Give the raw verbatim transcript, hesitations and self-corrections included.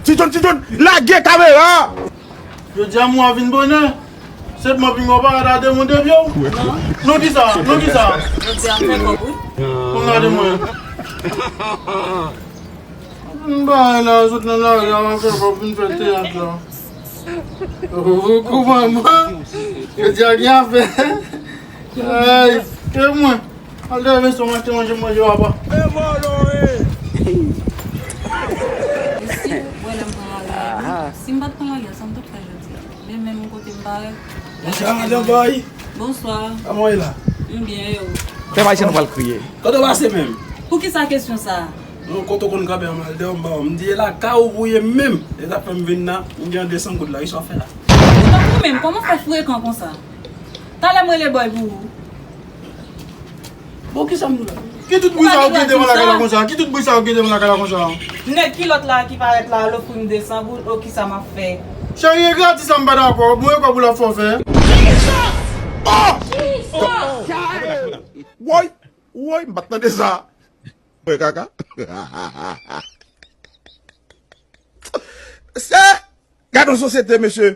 Ti John, Ti John, lage kamera! Jodi a mwa vin bonè. Sèlman pi mwa pa gade moun de vye w. Non, kisa? Non, kisa? Jodi a m fè kòb, wi. Konn gade mwen. M bay la, sot nan lari a, m fè kòb, m fè teyat la. Oh, kouman mwen? Jodi a gen afè. Ay, ke mwen. Al dèyè Vincent, m achte manje, manje papa. Mesye, wè lè m pran lari a, wi. Si m pa t pran lari a, sa m t ap fè jodi a? Men menm kote m parèt. Bonswa, madanm Boy. Bonswa. Kòman w ye la? M byen, e ou? Pèp ayisyen, nou pral kriye. Kote w pase menm? Poukisa kesyon sa a? Non, kote w konn kanpe a m al dèyè w, m ba w. M di e lakay ou pou w ye menm. E sa k fè m vin la, m gen de san goud la, kisa w fè la? Tankou menm, kòman w fè frekan konsa? Talè m rele Boy pou ou. Bon, kisa m di la? Ki tout bri sa yo ki gen devan lakay la konsa? Ki tout bri sa yo ki gen devan lakay la konsa? Nèg kilòt la ki parèt la, l ofri m de san goud, o kisa m ap fè? Cheri, e gratis la m pa dakò. Bon, e kòb ou l ap fè w fè? Woy, woy, m pa t tande sa. Mwen kaka. Se, gade yon sosyete, mesye.